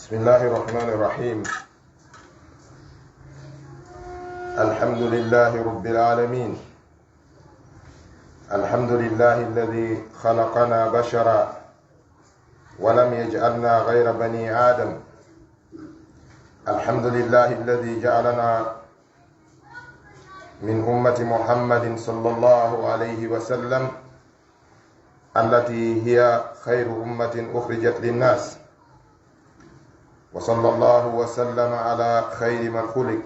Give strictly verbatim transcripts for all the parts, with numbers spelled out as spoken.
بسم الله الرحمن الرحيم. الحمد لله رب العالمين. الحمد لله الذي خلقنا بشرا ولم يجعلنا غير بني آدم. الحمد لله الذي جعلنا من أمة محمد صلى الله عليه وسلم التي هي خير أمة أخرجت للناس. وصلى الله وسلم على خير من خلق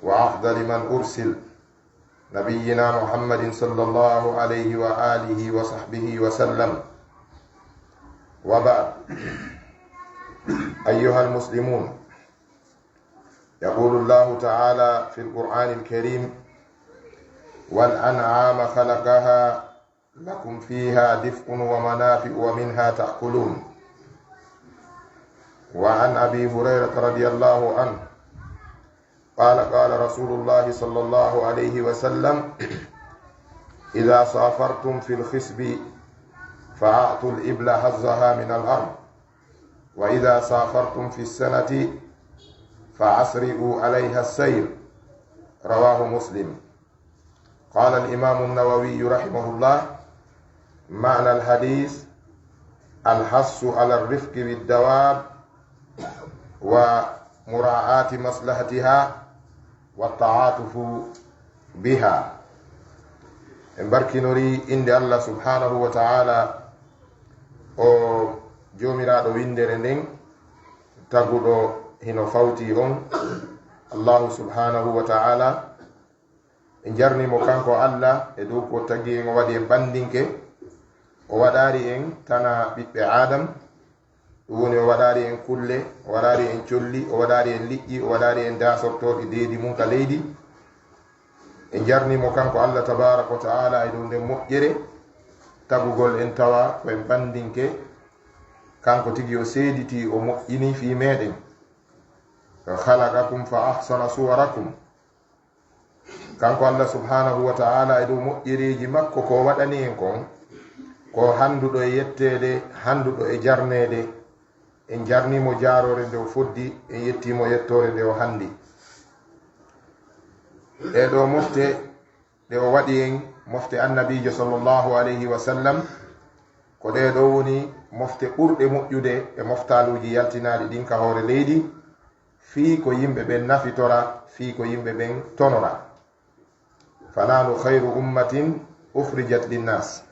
وأفضل من أرسل، نبينا محمد صلى الله عليه وآله وصحبه وسلم. وبعد، أيها المسلمون، يقول الله تعالى في القرآن الكريم: والأنعام خلقها لكم فيها دفء ومنافع ومنها تأكلون. وعن أبي هريرة رضي الله عنه قال: قال رسول الله صلى الله عليه وسلم: إذا سافرتم في الخصب فأعطوا الإبل حظها من الأرض، وإذا سافرتم في السنة فأسرعوا عليها السير. رواه مسلم. قال الإمام النووي رحمه الله: معنى الحديث: الحث على الرفق بالدواب ومراعاة مصلحتها والتعاطف بها. En barkinori innde Allah subhanahu wa ta'ala, o Joomiraaɗo winndere nden, taguɗo hino fawti on, Allahu subhanahu wa ta'ala. En jarni mo kanko Allah e dow ko tagi en, o waɗi en ɓandinke, o waɗaari en tana ɓiɓɓe Adam. Ɗum woni, o waɗaari en kulle, o waɗaari en colli, o waɗaari en liƴƴi, o waɗaari en daasortooɗi deedi mum ka leydi. En jarni mo kanko Allah tabaraka wa ta'ala e dow nden moƴƴere, tagugol en tawa ko en ɓandinke, kanko tigi o seeditii, o moƴƴini fii meɗen. خلقكم فأحسن صوركم. Kanko Allah subhanahu wa ta'ala e dow moƴƴereeji makko ko o waɗani en kon, ko handuɗo e yetteede, handuɗo e jarneede. En jarnii mo jaaroore nde o foddi, en yettii mo yettoore nde o handi. Ɗee ɗoo mofte ɗe o waɗi en, mofte Annabiijo sallallahu alayhi wa sallam, ko ɗee ɗoo woni mofte ɓurɗe moƴƴude e moftaaluuji yaltinaaɗi ɗin ka hoore leydi, fii ko yimɓe ɓen nafitora, fii ko yimɓe ɓen tonora. فنحن خير أمة أخرجت للناس.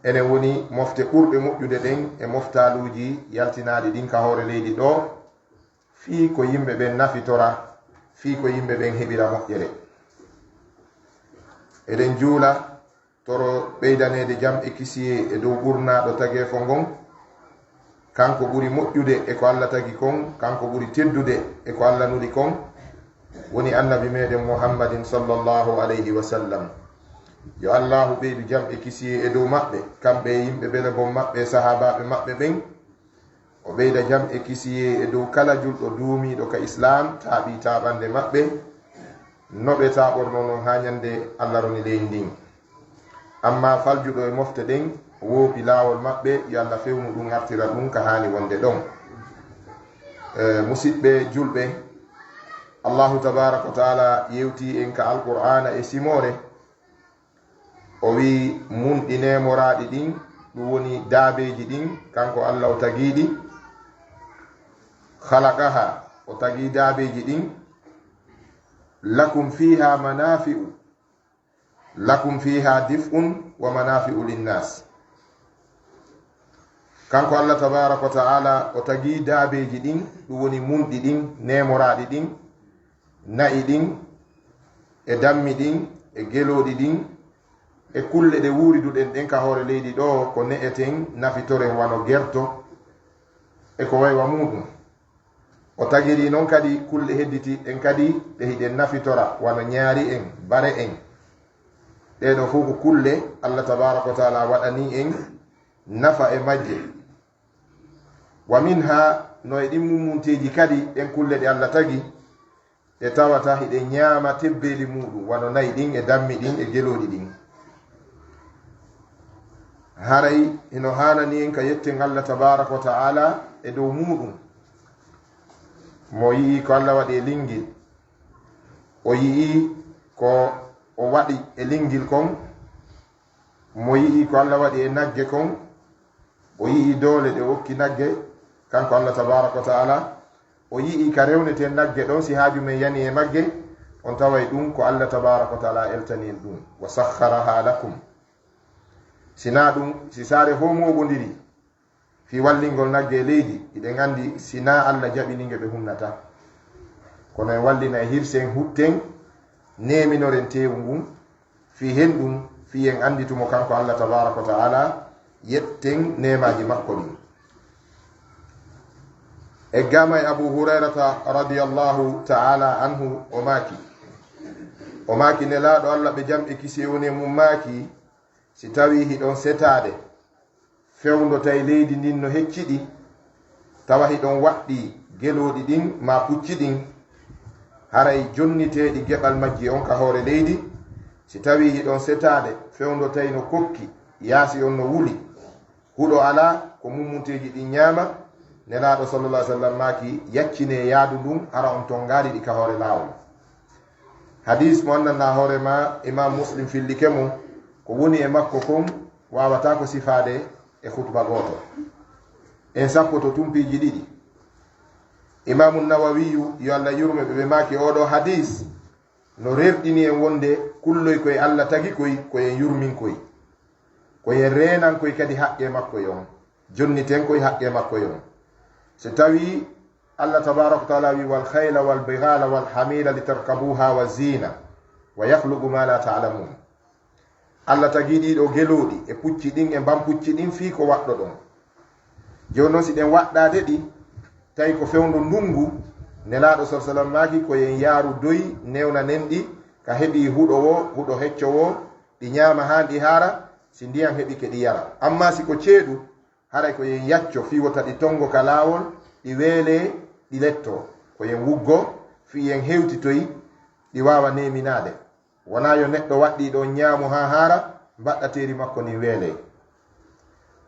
Enen woni mofte ɓurɗe moƴƴude ɗen e moftaaluuji yaltinaaɗi ɗin ka hoore leydi ɗoo, fii ko yimɓe ɓen nafitora, fii ko yimɓe ɓen heɓira moƴƴere. Eɗen juula, toro ɓeydaneede jam e kisiyee e dow ɓurnaaɗo tageefo ngon. Kanko ɓuri moƴƴude e ko Allah tagi kon, kanko ɓuri teddude e ko Allah nuli kon, woni Annabi meɗen Muhammadin sallallahu alayhi wa sallam. Yo Allahu ɓeydu jam e kisiyee e dow maɓɓe, kamɓe e yimɓe belebon maɓɓe e sahaabaaɓe maɓɓe ɓen. O ɓeyda jam e kisiyee e dow kala julɗo duumiiɗo ka Islaam, taaɓii taaɓannde maɓɓe, no ɓe taaɓornoo non haa ñannde Allah roni leydi ndin. Ammaa faljuɗo e mofte ɗen, woopi laawol maɓɓe, yo Allah fewnu ɗum, artira ɗum ka haani wonde ɗon. E, musiɗɓe julɓe, Allahu tabaaraka wa ta'ala yewtii en ka Alqur'aana e simoore. O wi'i, munɗi neemoraaɗi ɗin, ɗum woni daabeeji ɗin, kanko Allah o tagii ɗi. خلقها, o tagii daabeeji ɗin. لكم فيها منافع, لكم فيها دفء ومنافع للناس. Kanko Allah tabaaraka wa ta'ala o tagii daabeeji ɗin, ɗum woni munɗi ɗin, neemoraaɗi ɗin, na'i ɗin, e dammi ɗin, e gelooɗi ɗin, e kulle ɗe wuuriduɗen ɗen ka hoore leydi ɗoo, ko ne'eten, nafitoren wano gerto, e ko way wa muuɗum. O tagiri non kadi kulle hedditi ɗen kadi, ɗe hiɗen nafitora, wano ñaari en, bare en. Ɗee ɗoo fow ko kulle Allah tabaaraka wa ta'ala waɗanii en nafa e majje. ومنها, no e ɗin mummunteeji kadi, ɗen kulle ɗe Allah tagi, ɗe tawata hiɗe ñaama tebbeeli muuɗum, wano na'i ɗin e dammi ɗin e gelooɗi ɗin. Haray hino haanani en ka yetten Allah tabaaraka wa ta'ala e dow muuɗum. Mo yi'i ko Allah waɗi e linngil, o yi'i ko o waɗi e linngil kon, mo yi'i ko Allah waɗi e nagge kon, o yi'i doole ɗe o okki nagge, kanko Allah tabaaraka wa ta'ala, o yi'i ka rewneten nagge ɗon si haaju men yani e magge, on taway ɗun ko Allah tabaaraka wa ta'ala eltani en ɗun. "Wa sakhkharaha lakum." Si naa ɗun, si saare fow mooɓondiri fii wallingol nagge e leydi, hiɗen anndi si naa Allah jaɓini nge ɓe hunnataa. Kono en wallina e hirsen, hutten, neeminoren teewu ngun, fii hen ɗun, fii en annditumo kanko Allah tabaaraka wa ta'ala, yetten neemaaji makko ɗin. Eggaama e Abu Hurayrata radiyallahu ta'ala anhu o maaki, o maaki Nelaaɗo Allah ɓe jam e kisiyee woni e mum maaki, si tawii hiɗon setaade, fewndo tawi leydi ndin no heccidi, tawa hiɗon waɗɗii gelooɗi ɗin maa pucci ɗin, haray jonniteeɗi geɓal majji on ka hoore leydi, si tawii hiɗon setaade, fewndo tawi no kokki, yaasi on no wuli, huɗo alaa, ko mummunteeji ɗin ñaama, Nelaaɗo sallallahu alaihi wasallam maaki, yaccinee yaadu ndun, hara on tonngaali ɗi ka hoore laawol. Hadiis mo anndanɗaa hoore maa, Imaam Muslim fillike mo, ko woni e makko kon waawataa ko sifaade e khutba gooto. En sappoto tun piiji ɗiɗi. Imaamu Nawawiyu, yo Allah yurme ɓe, ɓe maaki oo ɗoo hadiis no rerɗini en wonde kulloy koy Allah tagi koy, ko en yurmin koy. Ko en reenan koy kadi haqqee makko on. Jonniten koy haqqee makko on. Si tawii Allah tabaaraka wa ta'ala wii, "Wal khayla wal bighala wal hamira litarkabuha wa zina, wa yakhluqu ma la ta'lamun." Allah tagi ɗii ɗoo gelooɗi e pucci ɗin e mbampucci ɗin fii ko waɗɗoɗon. Jooni non, si ɗen waɗɗaade ɗi, tawi ko fewndo ndunngu, Nelaaɗo sallallahu alaihi wasallam maaki, ko en yaaru doy, newnanen ɗi, ka heɓi huɗo woo, huɗo hecco woo, ɗi ñaama haa ɗi haara, si ndiyan heɓike ɗi yara. Ammaa si ko ceeɗu, haray ko en yacco fii wota ɗi tonngo ka laawol, ɗi weelee, ɗi lettoo. Ko en wuggo fii en hewtitoy, ɗi waawa neeminaade. Wonaa yo neɗɗo waɗɗii ɗon ñaamo haa haara, mbaɗɗateeri makko ndin weelee.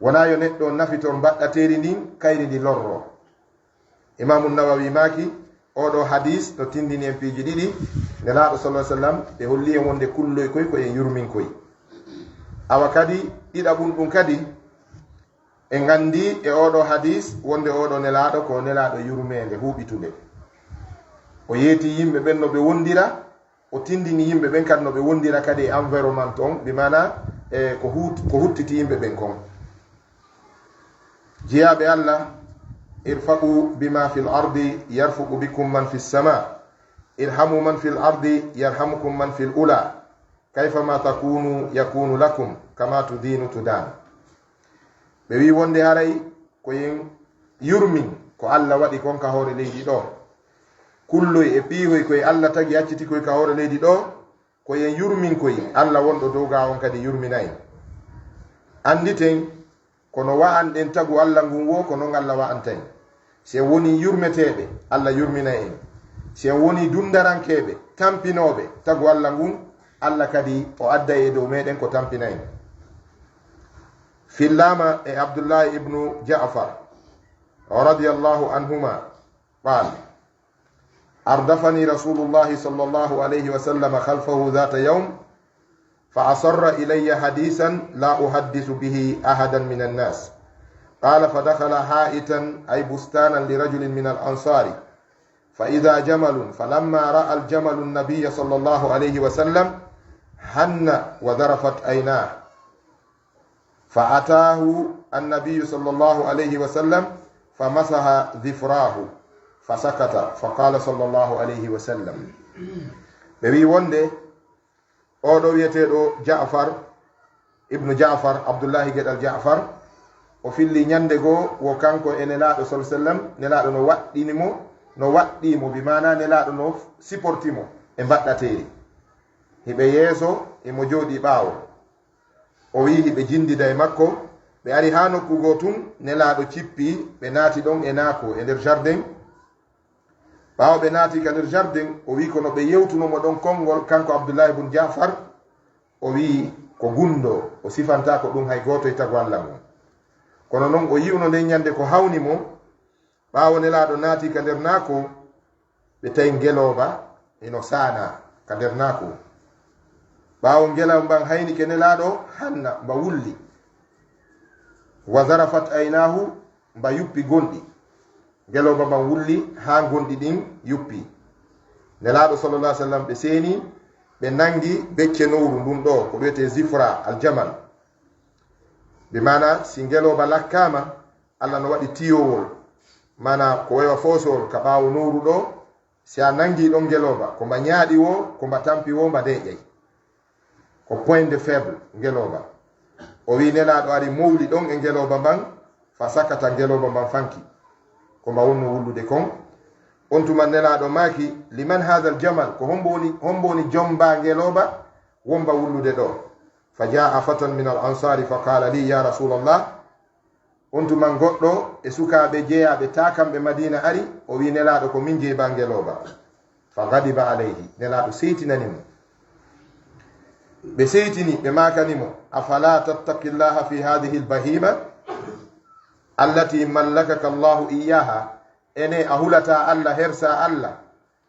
Wonaa yo neɗɗo nafitor mbaɗɗateeri ndin, kayri ndi lorroo. Imaamu Nawawi maaki, oo ɗoo hadiis no tindini en piiji ɗiɗi. Nelaaɗo sallallahu alaihi wasallam, ɓe holli en wonde kulloy koy ko en yurmin koy. Awa kadi, ɗiɗaɓun ɗun kadi, en anndi e oo ɗoo hadiis wonde oo ɗoo Nelaaɗo ko Nelaaɗo yurmeende huuɓitunde. O yeeti yimɓe ɓen no ɓe wondira, o tindini yimɓe ɓen kadi no ɓe wondira kadi e environnement on, bi maana, e ko huut-, ko huttiti yimɓe ɓen kon. Jiyaaɓe Allah, "Irfaqu bima fil ardi yarfuqu bikum man fis sama. Irhamu man fil ardi yarhamukum man fil ula. Kayfa ma takunu yakunu lakum, kama tudinu tudan." Ɓe wii wonde haray ko en yurmin ko Allah waɗi kon ka hoore leydi ɗoo. Kulloy e piihoy koy Allah tagi acciti koy ka hoore leydi ɗoo, ko en yurmin koy, Allah wonɗo dow gaa on kadi yurmina en. Annditen, ko no wa'anɗen tagu Allah ngun woo, ko non Allah wa'anta en. Si en wonii yurmeteeɓe, Allah yurmina en. Si en wonii dunndarankeeɓe, tampinooɓe tagu Allah ngun, Allah kadi o adday e dow meɗen ko tampina en. Fillaama e Abdullahi ibnu Ja'far, radiyallahu anhuma, qaal, أردفني رسول الله صلى الله عليه وسلم خلفه ذات يوم فأسر إلي حديثا لا أحدث به أحدا من الناس. قال: فدخل حائطا، أي بستانا، لرجل من الأنصار، فإذا جمل، فلما رأى الجمل النبي صلى الله عليه وسلم حن وذرفت عيناه، فأتاه النبي صلى الله عليه وسلم فمسح ظفره فسكت، فقال صلى الله عليه وسلم. Ɓe wii wonde oo ɗoo wi'eteeɗo Ja'far ibnu Ja'far, Abdullahi geɗal Ja'far, o filli ñande goo wo kanko e Nelaaɗo sallallahu alaihi wasallam, Nelaaɗo no waɗɗini mo, no waɗɗii mo, bi maana Nelaaɗo no siporti mo e mbaɗɗateeri. Hiɓe yeeso, imo jooɗii ɓaawo. O wi'i hiɓe jinndida e makko. Ɓe ari haa nokku goo tun, Nelaaɗo cippii, ɓe naati ɗon e naako e nder jardin. Ɓaawo ɓe naati ka nder jardin, o wi'i ko no ɓe yewtuno mo ɗon konngol, kanko Abdullahi bun Ja'far, o wi'i ko gunndoo, o sifantaako ɗun hay gooto e tagu Allah ngun. Kono non o yi'uno nden ñande ko hawni mo, ɓaawo Nelaaɗo naati ka nder naako, Ɓe tawi ngelooba ino saana ka nder naako. Ɓaawo ngelooba mban haynike Nelaaɗo hanna mba wulli. Wa zarafat aynaahu, mba yuppi gonɗi. Ngelooba mban wulli haa gonɗi ɗin yuppi. Nelaaɗo sallallahu alaihi wasallam ɓe seeni, ɓe nangi becce nowru ndun ɗo, ko wi'etee zifra aljamal. Bi maana, si ngelooba lakkaama, Allah no waɗi tiyowol, maana ko waywa foosowol ka ɓaawo nowru ɗo, si a nangi ɗon ngelooba, ko mba ñaaɗi woo, ko mba tampi woo, mba deeƴay. Ko point de faible ngelooba. O wi'i Nelaaɗo ari mowli ɗon e ngelooba mban, fa sakata, ngelooba mban fanki. Ko mba wonno wullude kon. On tuma Nelaaɗo maaki, "Liman hadha aljamal?" Ko hombo woni, hombo woni jomba ngelooba womba wullude ɗo? Fa jaa fatan min al ansari fa qala li, "Ya Rasulallah." On tuman goɗɗo e sukaaɓe jeyaaɓe taa kamɓe Madiina ari, o wi'i Nelaaɗo, "Ko min jeyba ngelooba." Fa ghadiba alayhi, Nelaaɗo seytinani mo. Ɓe seytini, ɓe maakani mo, "Afala tattaqillaha fi hadhihi albahima allati mallakaka Allahu iyyaha?" Ene a hulata Allah, hersa Allah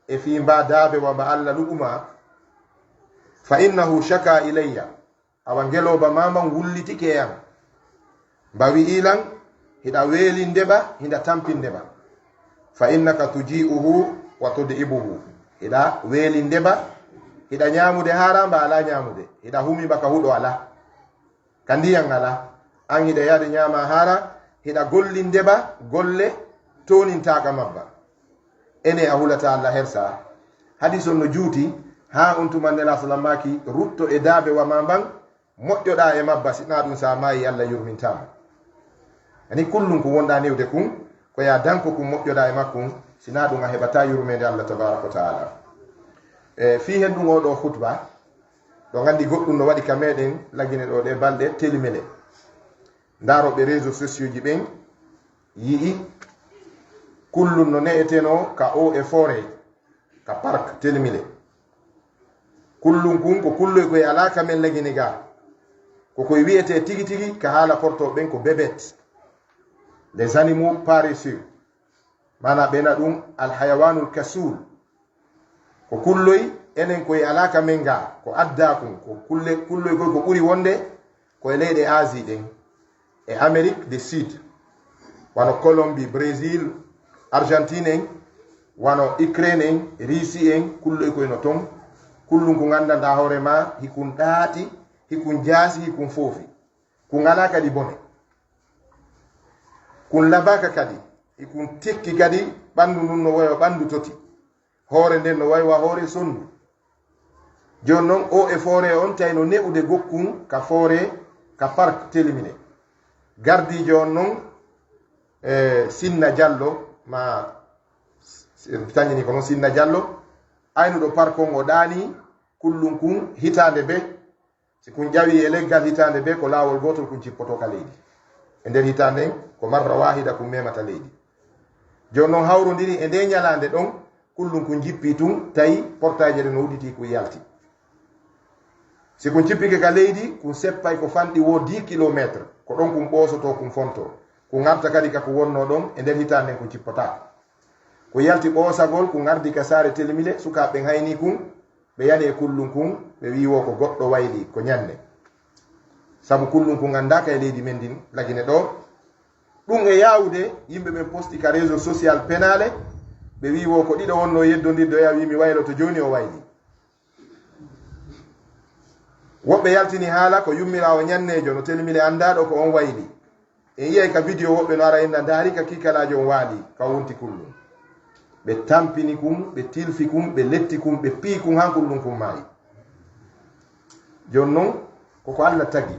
e fii mba daabewa mba Allah luɓuma? "Fa innahu shaka ilayya." Awa ngelooba ma man wullitike e an. Mba wi'i lan, hiɗa weelinde ba, hiɗa tampinde ba. "Fa innaka tuji'uhu wa tud'ibuhu." Hiɗa weelinde ba, hiɗa ñaamude haara mba alaa ñaamude. Hiɗa humi ba ka huɗo alaa. Ka ndiyan alaa. An hiɗa yaade ñaama haara, hiɗa gollinde ba, golle toonintaaka mabba. Ene a hulata Allah hersa. Hadis on no juuti, haa on tuma Nelaaɗo sallallahu alaihi wasallam maaki, rutto e daabewa ma mban, moƴƴoɗaa e mabba, si naa ɗun sa maayi Allah yurmintaa ma. Ani kullun ko wonɗaa newde kun, ko yaa danko kun moƴƴoɗaa e makkun, si naa ɗun a heɓataa yurmeende Allah tabaraka wa taala. E fii hen ɗun oo ɗoo khutba, ɗo nganndi goɗɗun no waɗi ka meɗen lagine ɗoo ɗee balɗe telimele. Ndarooɓe réseaux sociaux ji ɓen yi'i kullun no ne'etenoo ka eaux et forêt, ka parc telimele. Kullun kun ko kulloy koy alaa ka men lagine gaa. Ko koy wi'etee tigi tigi ka haala porto ɓen ko bébêtes, les animaux paresseux. Maanaa ɓe na ɗun alhayawanul kasul. Ko kulloy enen koy alaa ka men gaa, ko addaa kun, ko kulle, kulloy koy ko ɓuri wonde ko e leyɗe Asie ɗen, e Amérique du Sud, wano Colombie, Brésil, Argentine en, wano Ukraine en, Russie en, kulloy koy no ton. Kullun kun anndanɗaa hoore maa, hikun ɗaati, hikun jaasi, hikun foofi. Kun alaa kadi bone. Kun labaaka kadi, hikun tekki kadi, ɓandu ndun no wayo ɓandu toti. Hoore nden no wayi wa hoore sonndu. Jooni non, eaux et forêt on tawi no ne'ude gokkun ka forêt, ka parc telimele. Gardiijo on non, e, Sinna Jallo, ma s-, s-, tañini ko non Sinna Jallo, aynuɗo parc on, o ɗaani kullun kun hitaande be. Si kun ƴawi e leggal hitaande be, ko laawol gootol kun cippoto ka leydi. E nder hitaande en, ko marra waahida kun memata leydi. Jooni non hawrondiri e nde ñalaande ɗon, kullun kun jippi tun, tawi portaaje ɗen no udditi kun yalti. Si kun cippike ka leydi, kun seppay ko fanɗi woo dix kilomètres, ko ɗon kun ɓoosotoo, kun fontoo. Kun arta kadi ka ko wonnoo ɗon, e nder hitaande nden kun cippotaako. Ko yalti ɓoosagol, kun ardi ka saare telimele, sukaaɓe ɓen hayni kun, ɓe yani e kullun kun, ɓe wi'i woo ko goɗɗo wayli, ko ñanne. Sabu kullun kun anndaaka e leydi men ndin, lagine ɗoo. Ɗun e yaawude, yimɓe ɓen posti ka réseau social penaale, ɓe wi'i woo ko ɗiɗo wonnoo yeddondirde, o yawi mi wayloto, jooni o wayli. Woɓɓe yaltini haala ko yummiraawo ñanneejo no telimele anndaaɗo ko on wayli. En yi'ay ka video woɓɓe no ara inna ndaari ka kiikalaajo on waali, ka wonti kullun. Ɓe tampini kun, ɓe tilfi kun, ɓe letti kun, ɓe piyi kun haa kullun kun maayi. Jooni non, ko ko Allah tagi,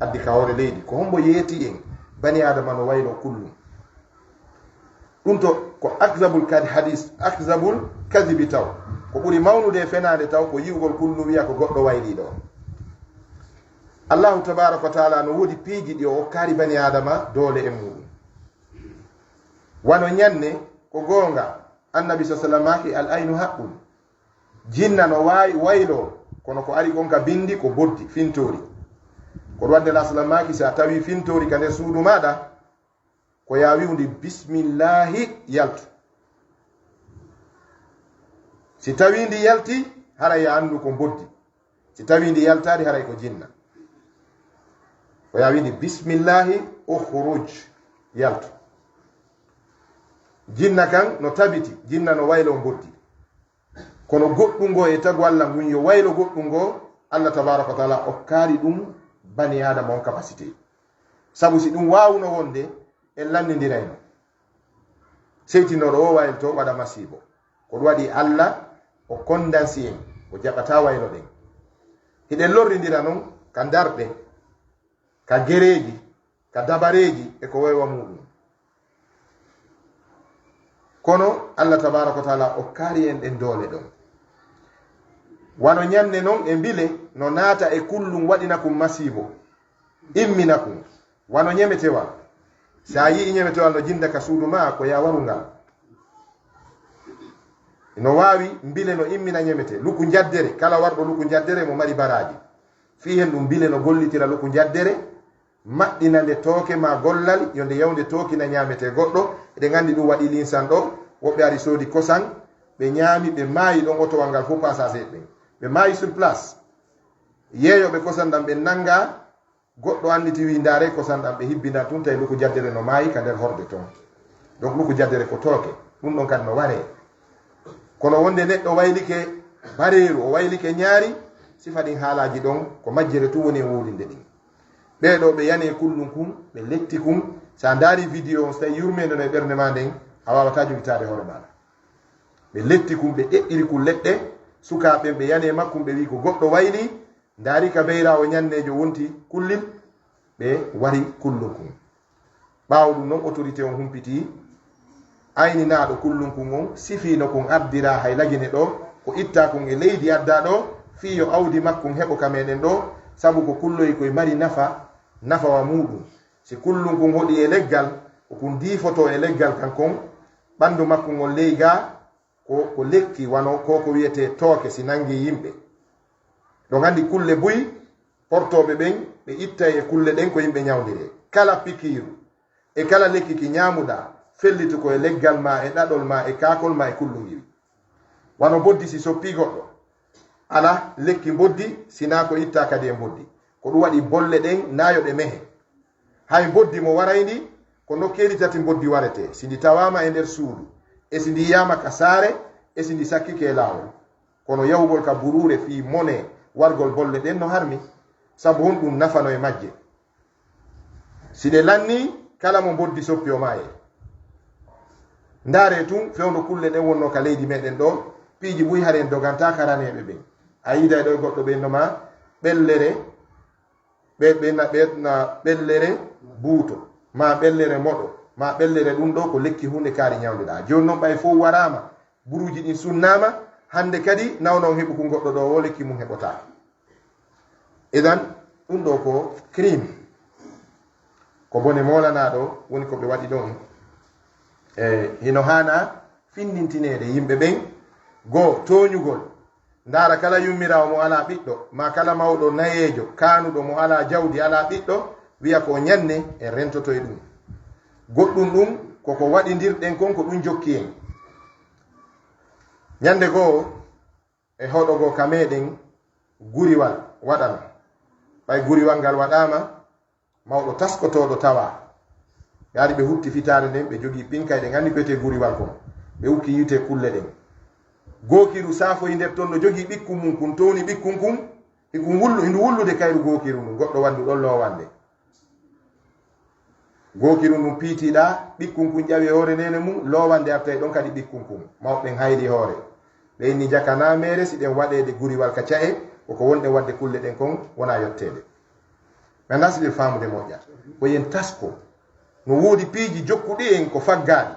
addi ka hoore leydi. Ko hombo yeeti en, bani Aadama no waylo kullun? Ɗun to ko akzabul kad-, hadis, akzabul kazibi taw. Ko ɓuri mawnude e fenaande taw ko yi'ugol kullun wi'a ko goɗɗo wayli ɗoo. Allahu tabaraka wa taala no woodi piiji ɗi o okkaali bani Aadama doole e muɗum. Wano ñanne, ko goonga, Annabi sa sallam maaki, "Al aynu haqqun." Jinna no waawi wayloo, kono ko ari kon ka bindi ko boddi, fintoori. Ko ɗun waɗi Nelaaɗo sallam maaki, si a tawi fintoori ka nder suudu maaɗa, ko yaa wi'u ndi, "Bismillahi," yaltu. Si tawii ndi yalti, haray a anndu ko mboddi. Si tawii ndi yaltaali, haray ko jinna. Ko yaa wi'i ndi, "Bismillahi, ukhruj, yaltu." Jinna kan no tabiti, jinna no waylo mboddi. Kono goɗɗun ngoo e tagu Alla ngun yo waylo goɗɗun ngoo, Alla tabaaraka wa taala okkaali ɗun bani Aadama on capacité. Sabu si ɗun waawuno wonde, en lannindirayno. Seytinooɗo o waylto waɗa masiibo. Ko ɗun waɗi Alla o kondansi en, o jaɓataa waylo ɗen. Hiɗen lorrindira non ka darɗe, ka gereeji, ka dabareeji e ko weewa muuɗun. Kono Alla tabaaraka wa taala okkaali en ɗen doole ɗon. Wano ɲanne non e mbile no naata e kullun waɗina kun masiibo, immina kun. Wano ɲemetewal. Si a yi'i ɲemetewal no jinda ka suudu maa, ko yaa waru ngal. No waawi mbile no immina ɲemete. Luku njaddere, kala warɗo luku njaddere mo mari baraaji. Fii hen ɗun mbile no gollitira luku njaddere, maɗɗina nde tooke maa gollal, yo nde yaw nde tookina ɲaamete goɗɗo. Eɗen anndi ɗun waɗi linsan ɗoo. Woɓɓe ari soodi kosan, ɓe ɲaami, ɓe maayi ɗon, otowal ngal fow passager ɓen. Ɓe maayi sur place. Yeeyooɓe kosan ɗan ɓen nanngaa, goɗɗo annditi wi'i, "Ndaaree kosan ɗan," ɓe hibbina tun, tawi luku jaddere no maayi ka nder horde ton. Donc luku jaddere ko tooke, ɗun ɗon kadi no waree. Kono wonde neɗɗo waylike bareeru, o waylike ɲaari, sifa ɗin haalaaji ɗon, ko majjere tun woni e wowlinde ɗin. Ɓee ɗoo ɓe yani e kullun kun, ɓe letti kun. Si a ndaarii vidéo on, si tawii yurmeende no e ɓernde maa nden, a waawataa jogitaade hoore maaɗa. Ɓe letti kun, ɓe ɗeɗɗiri kun leɗɗe. Sukaaɓe ɓen, ɓe yani e makkun, ɓe wi'i, "Ko goɗɗo wayli, ndaari ka beyraawo ɲanneejo wonti kullin." Ɓe wari kullun kun. Ɓaawo ɗun non, autorité on humpitii, ayninaaɗo kullun kun on, sifiino kun ardiraa hay Lagine ɗoo, ko ittaa kun e leydi addaa ɗoo, fii yo awdi makkun heɓo ka meɗen ɗoo, sabu ko kulloy koy mari nafa, nafawa muuɗun. Si kullun kun hoɗi e leggal, ko kun diifotoo e leggal kan kon, ɓandu makkun on ley gaa, ko, ko lekki wano ko, ko wi'etee tooke si nangii yimɓe. Ɗon anndi kulle buy, portooɓe ɓen, ɓe ittay e kulle ɗen ko yimɓe ɲawndiree. Kala pikiiru e kala lekki ki ɲaamuɗaa, fellitu ko e leggal maa, e ɗaɗol maa, e kaakol maa, e kullun iwi. Wano mboddi si soppii goɗɗo, alaa lekki mboddi, sinaa ko ittaa kadi e mboddi. Ko ɗun waɗi bolle ɗen naa yo ɗe mehe. Hay mboddi mo warayndi, ko nokkeeli tati mboddi waretee, si ndi tawaama e nder suudu, e si ndi yi'aama ka saare, e si ndi sakkike e laawol. Kono yahugol ka buruure fii mone wargol bolle ɗen no harmi, sabu honɗun nafa no e majje? Si ɗe lannii, kala mo mboddi soppi o maayay. Ndaaree tun, fewndo kulle ɗen wonnoo ka leydi meɗen ɗoo, piiji buy hari en dogantaa ka raneeɓe ɓen. A yiiday ɗoo e goɗɗo ɓe inno maa ɓellere, ɓe, ɓe na, ɓe na ɓellere buuto, maa ɓellere moɗo, maa ɓellere ɗun ɗoo ko lekki huunde kaari ɲawndiɗaa. Jooni non ɓay fow waraama, buruuji ɗin sunnaama, hannde kadi nawna on heɓu kun goɗɗo ɗoo, wo lekki mun heɓotaa. Idan, ɗun ɗoo ko crime. Ko bone moolanaaɗo woni ko ɓe waɗi ɗon. E hino haanaa finndintineede yimɓe ɓen. Goo, tooɲugol. Ndaara kala yummiraawo mo alaa ɓiɗɗo, maa kala mawɗo nayeejo, kaanuɗo mo alaa jawdi, alaa ɓiɗɗo, wi'a ko o ɲanne, en rentoto e ɗun. Goɗɗun ɗun, ko ko waɗindirɗen kon, ko ɗun jokki en. Ɲande goo, e hoɗo goo ka meɗen, guriwal waɗano. Ɓay guriwal ngal waɗaama, mawɗo taskotooɗo tawaa. Ɓe ari ɓe hutti fitaare nden, ɓe jogii pinkay ɗen, anndi ko wiyetee guriwal kon. Ɓe ukki yiite kulle ɗen. Gookiru saafoyi nder ton, no jogii ɓikkun mun kun, towni ɓikkun kun, hiɗun wullu, hindu wullude kayru gookiru ndun, goɗɗo wandu ɗon loowande. Gookiru ndun piitiɗaa, ɓikkun kun ƴawi e hoore neene mun, loowande artay ɗon kadi ɓikkun kun. Mawɓe ɓen hayli hoore. Ɓe inni jaka naa meere si ɗen waɗeede guriwal ka ca'e, ko ko wonɗen waɗde kulle ɗen kon wonaa yotteede. Mi anndaa si ɗen faamude moƴƴa. Ko yen tasko. No woodi piiji jokkuɗi en ko faggaaɗi.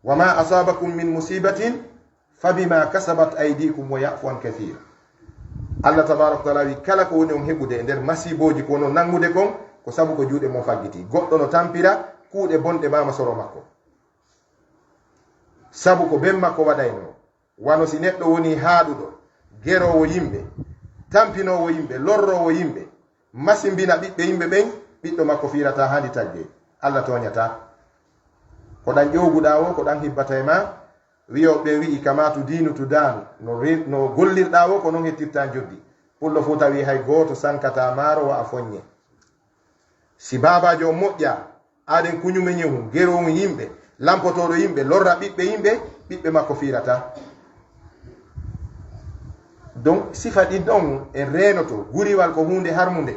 "Wa ma asabakum min musibatin fa bima kasabat aydikum wa ya'fu an kathir." Allah tabaraka wa taala wi, kala ko woni on heɓude e nder masiibooji ko onon nanngude kon, ko sabu ko juuɗe mon faggiti. Goɗɗo no tampira kuuɗe bonɗe maa ma soro makko. Sabu ko ben makko waɗayno. Wano si neɗɗo woni haaɗuɗo, geroowo yimɓe, tampinoowo yimɓe, lorroowo yimɓe, masimbina ɓiɓɓe yimɓe ɓen, ɓiɗɗo makko fiirataa haa ndi taggee. Allah tooɲataa. Ko ɗan ƴooguɗaa woo, ko ɗan hibbata e maa, Wiyo ɓen wi'i, "Kama tu diinu tu daanu." No re-, no gollirɗaa wo, ko non hettirtaa njoddi. Pullo Fuuta wi'i, "Hay gooto sankata maaro wa a foññe." Si baabaajo on moƴƴaa, aɗen kuñume ñehun, gerowun yimɓe, lampotooɗo yimɓe, lorra ɓiɓɓe yimɓe, ɓiɓɓe makko fiirata. Donc, sifa ɗin ɗon en reenoto, guriwal ko huunde harmunde.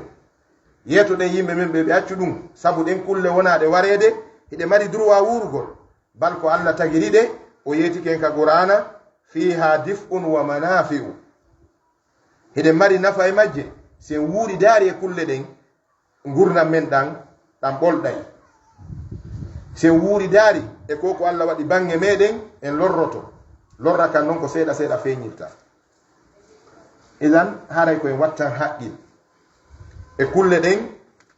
Yeetoɗen yimɓe men ɓe ɓe accu ɗum, sabu ɗen kulle wonaaɗe wareede, hiɗe mari droit wuurugol. Bal ko Alla tagiri ɗe, o yeetike en ka Qur'aana, "Fiihaa dif'un wa manaafi'u." Hiɗen mari nafa e majje, si en wuuridaari e kulle ɗen, ngurndan men ɗan, ɗan ɓolɗay. Si en wuuridaari e ko ko Alla waɗi baŋŋe meɗen, en lorroto. Lorra kan non ko seeɗa seeɗa feeñirta. Idan, haray ko en wattan haqqil e kulle ɗen,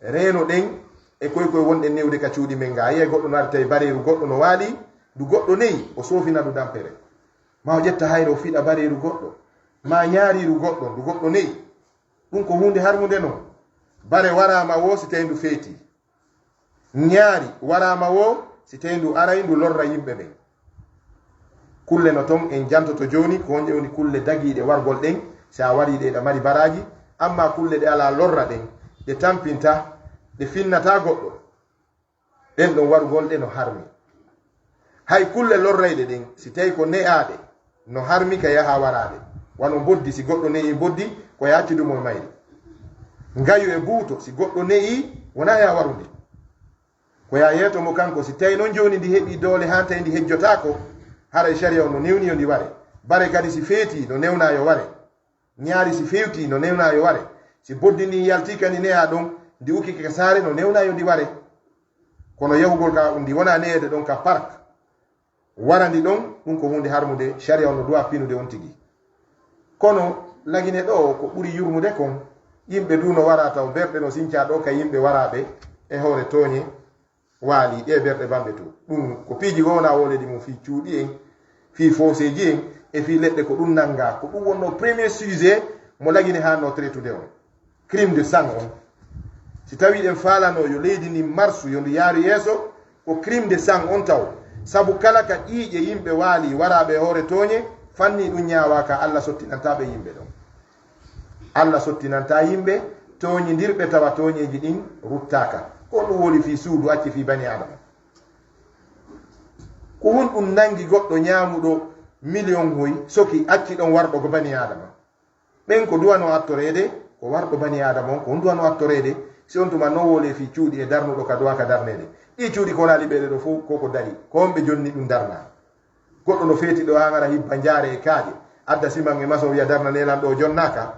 reeno ɗen, e koy koy wonɗen newde ka cuuɗi men ga. A yi'ay goɗɗo no ari tawi bareeru goɗɗo no waali, ndu goɗɗo ne'i, o soofina ndu dampere. Ma o ƴetta hayre o fiɗa bareeru goɗɗo, ma ñaariiru goɗɗo, ndu goɗɗo ne'i. Ɗum ko huunde harmunde non. Bare waraama wo si tawi ndu feeti. Ñaari waraama wo si tawi ndu aray ndu lorra yimɓe ɓen. Kulle no ton en jantoto jooni, ko honɗe woni kulle dagiiɗe wargol ɗen, si a warii ɗe ɗa mari baraaji, amma kulle ɗe alaa lorra ɗen, ɗe tampinta, ɗe finnata goɗɗo. Ɗen ɗon warugol ɗe no harmi. Hay kulle lorrayɗe ɗen, si tawi ko ne'aaɗe, no harmi ka yaha waraaɗe. Wano mboddi, si goɗɗo ne'i mboddi, ko ya accude mo e mayri. Ngayu e buuto, si goɗɗo ne'i, wonaa ya warude. Ko ya yeeto mo kanko, si tawi non jooni ndi heɓi doole haa tawi ndi hejjotaako, haray sharia on no newni yo ndi ware. Bare kadi si feeti, no newna yo ware. Ñaari si feewti, no newna yo ware. Si boddi ndin yalti kadi ne'a ɗon, ndi ukkike ka saare, no newna yo ndi ware. Kono yahugol ka ndi wona ne'ede ɗon ka park, wara ndi ɗon, ɗum ko huunde harmude, sharia on no duwa pinude on tigi. Kono lagine ɗo ko ɓuri yurmude kon, yimɓe du no wara taw berɗe no sinca ɗo ka yimɓe waraaɓe e hoore tooñe, waali ɗe berɗe bamɓe to. Ɗum ko piiji wona woledi mum fii cuuɗi en, fii fooseeji en, e fii leɗɗe ko ɗum nannga. Ko ɗum wonno premier sujet mo lagine hanno traitude on. Crime de sang on. Si tawi ɗen faalano yo leydi ndin marsu, yo ndu yaaru yeeso, ko crime de sang on taw. Sabu kala ka ƴiiƴe yimɓe waali waraaɓe hoore tooñe, fanni ɗum ñaawaka, Alla sottinanta ɓe yimɓe ɗon. Alla sottinanta yimɓe tooñindirɓe tawa tooñeeji ɗin ruttaaka. Ko ɗum woni fii suudu acci fii bani Aadama. Ko honɗum nanngi goɗɗo ñaamuɗo miliyon hoy soki acci ɗon warɗo ko bani Aadama? Ɓen ko duwano attoreede, ko warɗo bani Aadama on, ko on duwano attoreede, si on tuma non wole fii cuuɗi e darnuɗo ka duwa ka darneede. Ɗi cuuɗi ko wona liɓeede ɗo fof, ko ko dari, ko on ɓe jonni ɗum darna. Goɗɗo no feeti ɗo haa ngara hibba njaare e kaaƴe, adda siman e mason wi'a darna nelan ɗo jonnaaka.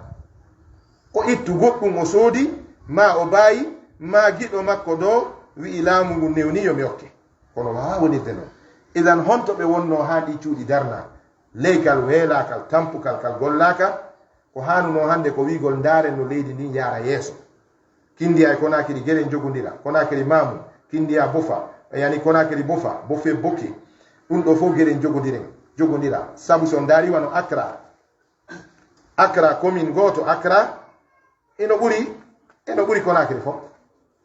O ittu goɗɗum o soodi, ma o baayi, ma giɗo makko ɗo wi'i laamu ngun newni yo mi okke. Kono waawaa wonirde non. Idan honto ɓe wonno haa ɗi cuuɗi darna? Leykal weelaakal, tampukal kal gollaaka, ko haanunoo hannde ko wi'gol ndaaren no leydi ndin yaara yeeso. Kindiya e Konakiri gere njogondira, Konakiri maamu, Kindiya bofa, yani Konakiri bofa, bofe boke. Ɗum ɗo fof gere njogodiren, jogondira. Sabu so ndaari wano Accra, Accra commune gooto, Accra eno ɓuri, eno ɓuri Konakiri fof.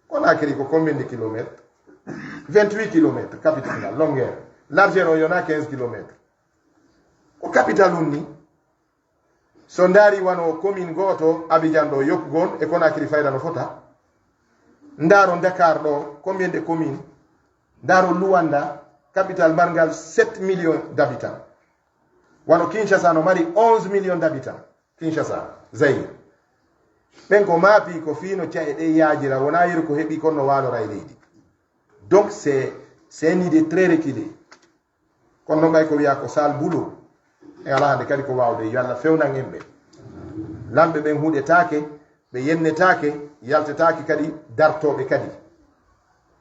Konakiri ko combien de kilomètres? Vingt-huit kilomètres, capitale ngal, longueur. Largeur o yona quinze kilomètres. Ko capital um ni. So ndaari wano commune gooto, Abidjan ɗo, Yopougon e Conakry fayda no fota. Ndaaro Dakar ɗo, combien de commune? Ndaaro Luanda, capital marngal sept millions d'habitants. Wano Kinshasa no mari onze millions d'habitants. Kinshasa, Zaïre. Ɓen ko maapi ko fii no ca'e ɗe yaajira, wonaa yeru ko heɓi kon no waalora e leydi. Donc, c'est, c'est une idée très reculée. Kono noon ɓay ko wiyaa ko sal bulu, e alaa hannde kadi ko waawde, yo Allah fewnan en ɓe. Lamɓe ɓen huɗetaake, ɓe yennetaake, yaltetaake kadi dartooɓe kadi.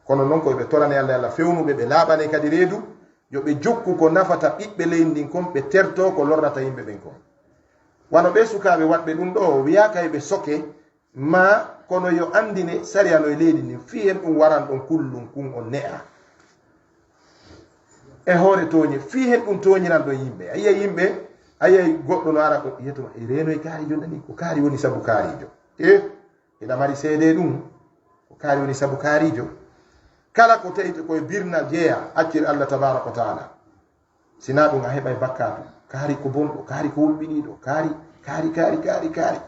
Kono noon ko ɓe torane Allah, Allah fewnuɓe, ɓe laaɓane kadi reedu, yo ɓe jokku ko nafata ɓiɓɓe leydi ndin kon, ɓe tertoo ko lorrata yimɓe ɓen kon. Wano ɓee sukaaɓe waɗɓe ɗum ɗoo, wiyaaka yo ɓe soke, ma kono yo anndine sariya no e leydi ndin, fii hen ɗum waran ɗon kullum kun on ne'a. E hoore tooñe, fii hen ɗum tooñiran ɗon yimɓe. A yi'ay yimɓe, a yi'ay goɗɗo no ara ko, yetuma, e reeno e kaari jonnani, ko kaari woni sabu kaarijo. E, hiɗa mari seede ɗum, ko kaari woni sabu kaarijo. Kala ko tawi ko e birna jeya, accir Allah tabaraka wa taala. Sinaa ɗum a heɓay bakkaatu. Kaari ko bonɗo, kaari ko wulɓiniiɗo, kaari, kaari, kaari, kaari, kaari.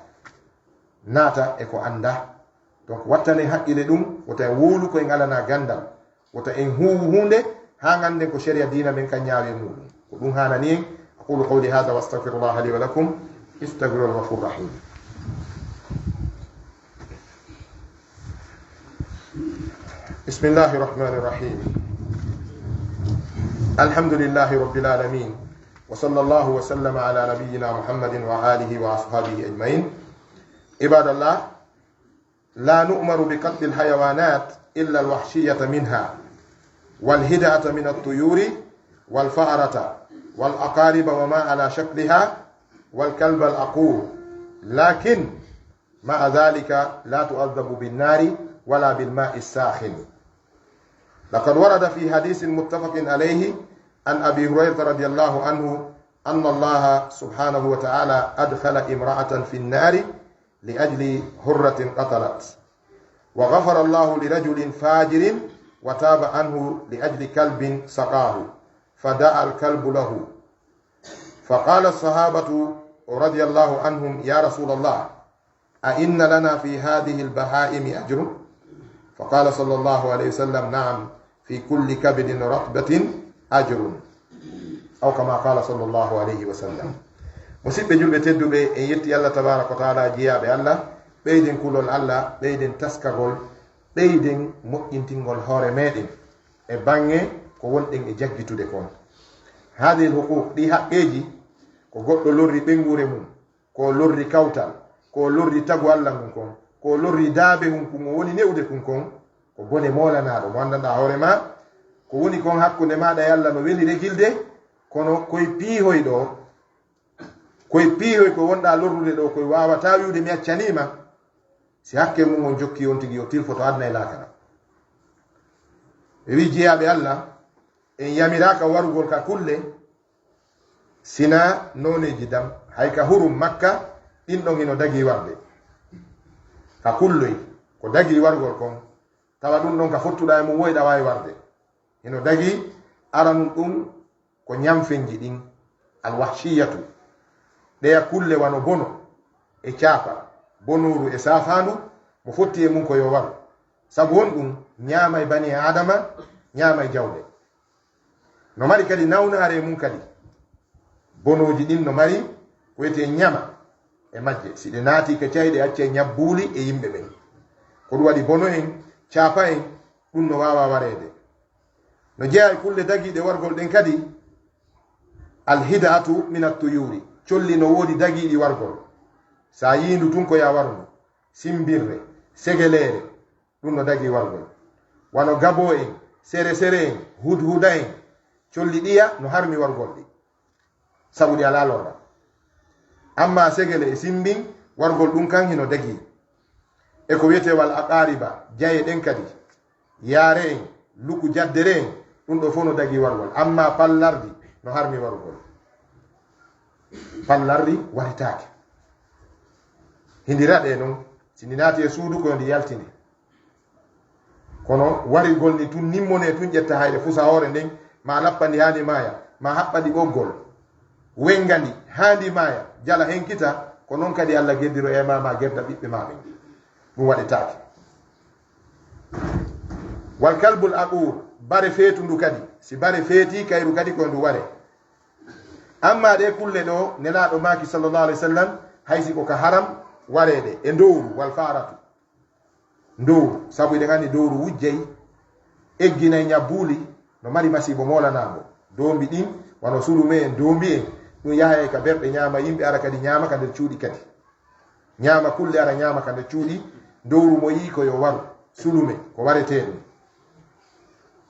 Naata e ko anndaa. Donc, wattanen haqqille ɗum, wota en wowlu ko en alanaa ganndal. Wota en huuwu huunde haa ngannden ko sharia diina men kan ñaawi e muuɗum. Ko ɗum haanani en. أقول قولي هذا وأستغفر الله لي ولكم. استغفروه هو الغفور الرحيم. بسم الله الرحمن الرحيم. الحمد لله رب العالمين. وصلى الله وسلم على نبينا محمد وآله وأصحابه أجمعين. عباد الله، لا نؤمر بقتل الحيوانات إلا الوحشية منها، والهدأة من الطيور، والفأرة، والعقارب وما على شكلها، والكلب العقور، لكن مع ذلك لا تعذب بالنار ولا بالماء الساخن. لقد ورد في حديث متفق عليه عن أبي هريرة رضي الله عنه أن الله سبحانه وتعالى أدخل امرأة في النار لأجل حرة قتلت، وغفر الله لرجل فاجر وتاب عنه لأجل كلب سقاه، فدعا الكلب له، فقال الصحابة رضي الله عنهم: يا رسول الله، أئن لنا في هذه البهائم أجر؟ فقال صلى الله عليه وسلم: نعم، في كل كبد رطبة أجر، أو كما قال صلى الله عليه وسلم. Musiɓɓe julɓe tedduɓe, en yetti Allah tabaraka wa taala, jeyaaɓe Allah, ɓeyden kulol Allah, ɓeyden taskagol, ɓeyden moƴƴintingol hoore meɗen e baŋŋe ko wonɗen e jaggitude kon. Haadihil huquuq, ɗi haqqeeji, ko goɗɗo lorri ɓeynguure mum, ko lorri kawtal, ko lorri tagu Allah ngun kon, ko lorri daabe hun kun o woni ne'ude kun kon, ko bone moolanaaɗo mo anndanɗaa hoore maa. Ko woni kon hakkunde maaɗa e Allah no weli regilde, kono koy piihoy ɗo, koy piihoy ko wonɗaa lorrude ɗo, koy waawataa wi'ude mi accanii ma, si hakke mum on jokki on tigi, o tilfoto aduna e laakara. Ɓe wi'i jeyaaɓe Allah, en yamiraaka warugol ka kulle, sinaa nooneeji dam, hay ka hurum Makka, ɗin ɗon hino dagii warde. Ka kulloy, ko dagii wargol kon, tawa ɗum ɗon ka fottuɗaa e mum woyɗa waawi warde. Hino dagii, aranun ɗum ko ñamfenji ɗin, alwahshiyatu. Ɗeya kulle wano bono e caapa, bonooru e saafaandu, mo fotti e mum ko yo waru. Sabu on ɗum ñaamay bani Aadama, ñaamay jawle. No mari kadi nawnaare e mum kadi. Bonooji ɗin no mari ko wiyetee ñama e majje. Si ɗe naatii ka cayɗe, accay ñabbuuli e yimɓe ɓen. Ko ɗum waɗi bono en, caapa en, ɗum no waawa wareede. No jeyaa e kulle dagiiɗe wargol ɗen kadi, alhidaatu min attuyuuri, colli no woodi dagiiɗi wargol. Sa yii ndu tun ko ya waru ndu, simbirre, segeleere, ɗum no dagii wargol. Wano gabo en, sere-sere en, hudhuda en, colli ɗiya no harmi wargol ɗi. Sabu ɗi alaa lorra. Amma segele e simbin, wargol ɗum kan hino dagii. E ko wiyetee wal aqaariba, jaye ɗen kadi. Yaare en, luku jaddere en, ɗum ɗo fof no dagii wargol. Amma pallardi no harmi wargol. Pallardi waritaake. Hindi raɗe non, si ndi naati e suudu ko ndi yaltini. Kono warigol ni tun nimmone tun ƴetta hayre fusa hoore nden, ma lappa ndi haa ndi maaya, ma haɓɓa ndi ɓoggol, wenga ndi haa ndi maaya, jala henkita, ko non kadi Allah geddiro e ma, ma gedda ɓiɓɓe ma ɓen. Ɗum waɗetaake. Wal kalbul aquur, bare feetundu kadi, si bare feeti kayru kadi ko ndu ware. Amma ɗe kulle ɗo, Nelaaɗo maaki sallallahu alaihi wasallam, hay si ko ka haram wareede e ndowru, wal faaratu. Ndowru, sabu eɗen anndi ndowru wujjay, egginay ñabbuuli, no mari masiibo moolanaango. Doombi ɗin, wano sulume en, doombi en, ɗum yahayay ka berɗe ñaama yimɓe, ara kadi ñaama ka nder cuuɗi kadi. Ñaama kulle, ara ñaama ka nder cuuɗi, ndowru mo yii ko yo waru, sulume, ko waretee ɗum.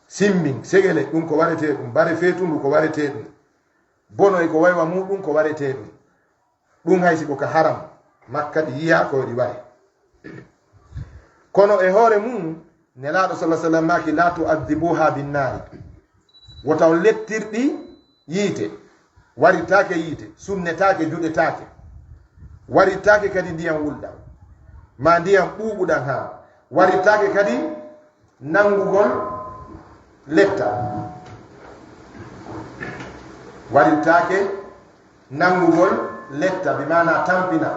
Simmin, segele, ɗum ko waretee ɗum, bare feetundu ko waretee ɗum. Bono e ko waywa muuɗum ko waretee ɗum. Ɗum hay si ko ka haram, Makka ɗi yiyaa ko ɗi ware. Kono e hoore mum, Nelaaɗo sallallahu alaihi wasallam maaki, "La tu'adhibuha binnaari." Wota on lettir ɗi yiite. Waritaake yiite, sunnetaake, juɗetaake. Waritaake kadi ndiyam wulɗam, ma ndiyam ɓuuɓuɗam haa. Waritaake kadi nanngugol letta. Waɗirtaake nanngugol letta, bi maana tampina,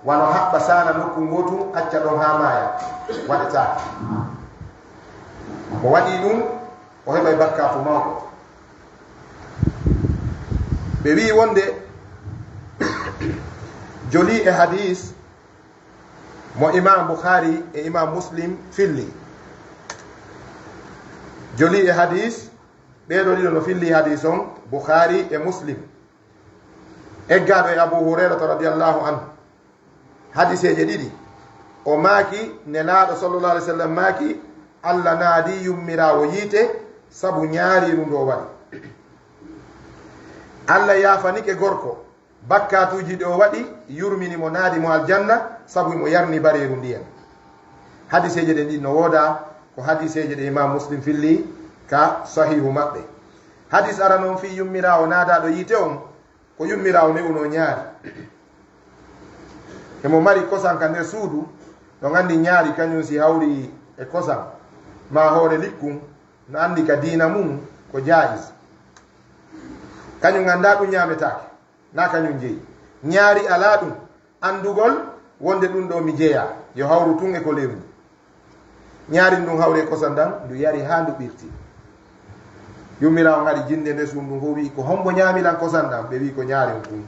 wano haɓɓa saana nokku ngootu, acca ɗon haa maaya, waɗetaake. Mo waɗi ɗum, o heɓay bakkaatu mawɗo. Ɓe wi'i wonde joli e hadis mo Imam Bukhari e Imam Muslim filli. Joli e hadis, ɓee ɗoo ɗiɗo no filli hadis on, Bukhari e Muslim. Eggaaɗo e Abu Hurairata radiyallahu anhu, hadiseeje ɗiɗi. O maaki, Nelaaɗo sallallahu alaihi wasallam maaki, Allah naadi yummiraawo yiite sabu ñaariiru ndu o waɗi. Allah yaafanike gorko bakkaatuuji ɗi o waɗi, yurmini mo, naadi mo aljanna sabu mo yarni bareeru ndiyan. Hadiseeje ɗen ɗiɗi no wooda, ko hadiseeje ɗe Imam Muslim filli ka sahihu maɓɓe. Hadis arano on fii yummiraawo naadaaɗo yiite on, ko yummiraawo ne'unoo ñaari. Himo mari kosan ka nder suudu, ɗon anndi ñaari kañun si hawri e kosan, maa hoore likkun, no anndi ka diina mun ko jaa'iz. Kañun anndaa ɗun ñaametaake, naa kañun jeyi. Ñaari alaa ɗun, anndugol wonde ɗun ɗoo mi jeyaa, yo hawru tun e ko lewni. Ñaari ndun hawri e kosan ndan, ndu yari haa ndu ɓirti. Yummiraawo on ari jinnde nder suudu ndun fow wi'i, "Ko hombo ñaami lan kosan ɗan?" Ɓe wi'i, "Ko ñaari on tun."